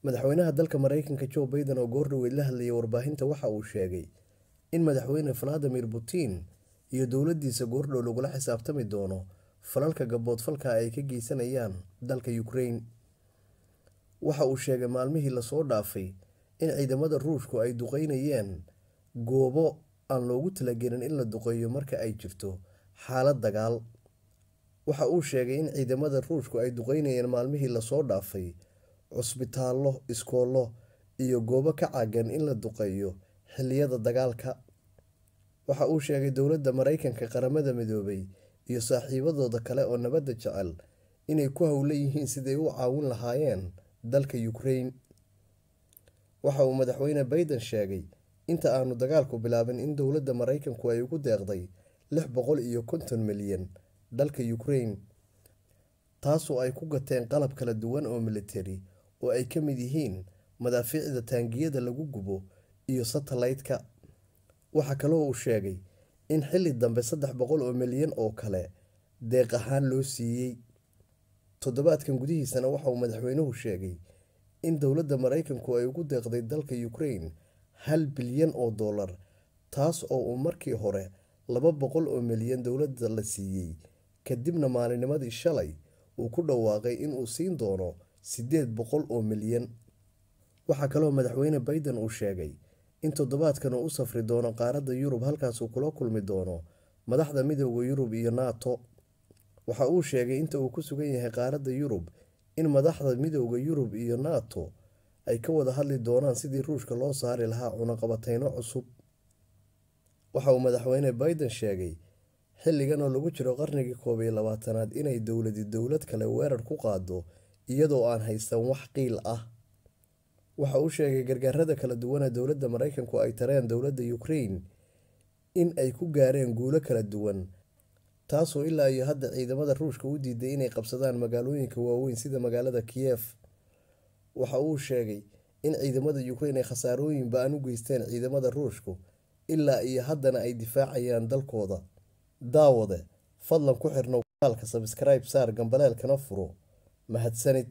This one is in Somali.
Madaxweynaha dalka Mareykanka Joe Biden oo goor dhaweyd la hadlayay warbaahinta waxa uu sheegay in madaxweyne Vladimir Putin iyo dowladiisa goordhow lagula xisaabtami doono falalka gaboodfalka ay ka geysanayaan dalka Ukraine. Waxa uu sheegay maalmihii lasoo dhaafay in ciidamada Ruushku ay duqeynayeen goobo aan loogu talagelin in la duqeeyo marka ay jirto xaalad dagaal. Waxa uu sheegay in ciidamada Ruushku ay duqeynayeen maalmihii lasoo dhaafay cusbitaallo, iskoollo iyo goobo ka caagan in la duqeeyo xilliyada dagaalka. Waxa uu sheegay dowladda Mareykanka, Qaramada Midoobay iyo saaxiibadooda kale oo nabadda jecel inay ku howlan yihiin sidii ay u caawin lahaayeen dalka Ukraine. Waxa uu madaxweyne Biden sheegay inta aanu dagaalku bilaabin in dowladda Mareykanku ay ugu deeqday 650 milyan dalka Ukraine, taasoo ay ku gateen qalab kala duwan oo militari oo ay ka mid yihiin madaafiicda taangiyada lagu gubo iyo satellite-ka. Waxa kaloo uu sheegay in xilli dambe 300 oo milyan oo kale deeq ahaan loo siiyay. Toddobaadkan gudihiisana waxa uu madaxweynuhu sheegay in dowladda Mareykanku ay ugu deeqday dalka Ukraine $1 bilyan oo dollar, taas oo uu markii hore 200 oo milyan dowladda la siiyay, kadibna maalinimadii shalay uu ku dhawaaqay in uu siin doono 800 oo milyan. Waxa kaloo madaxweyne Biden uu sheegay in toddobaadkan uu u safri doono qaaradda Yurub, halkaas uu kula kulmi doono madaxda Midowga Yurub iyo NATO. Waxa uu sheegay inta uu ku sugan yahay qaaradda Yurub in madaxda Midowga Yurub iyo NATO ay ka wada hadli doonaan sidii Ruushka loo saari lahaa cunaqabateyno cusub. Waxa uu madaxweyne Biden sheegay xilligan oo lagu jiro qarnigii 21aad inay dowladi dowlad kale weerar ku qaado iyadoo aan haysan wax qiil ah. Waxa uu sheegay gargaarada kala duwan ee dowladda Mareykanku ay tareen dowladda Ukraine in ay ku gaareen guulo kala duwan, taasoo ilaa iyo hadda ciidamada Ruushka u diiday inay qabsadaan magaalooyinka waaweyn sida magaalada Kiev. Waxa uu sheegay in ciidamada Ukraine ay khasaarooyin ba'an u geysteen ciidamada Ruushku ilaa iyo haddana ay difaacayaan dalkooda. Daawade, fadlan ku xirnow kanaalka, subscribe saar, gambaleelkana furo. Mahadsanid.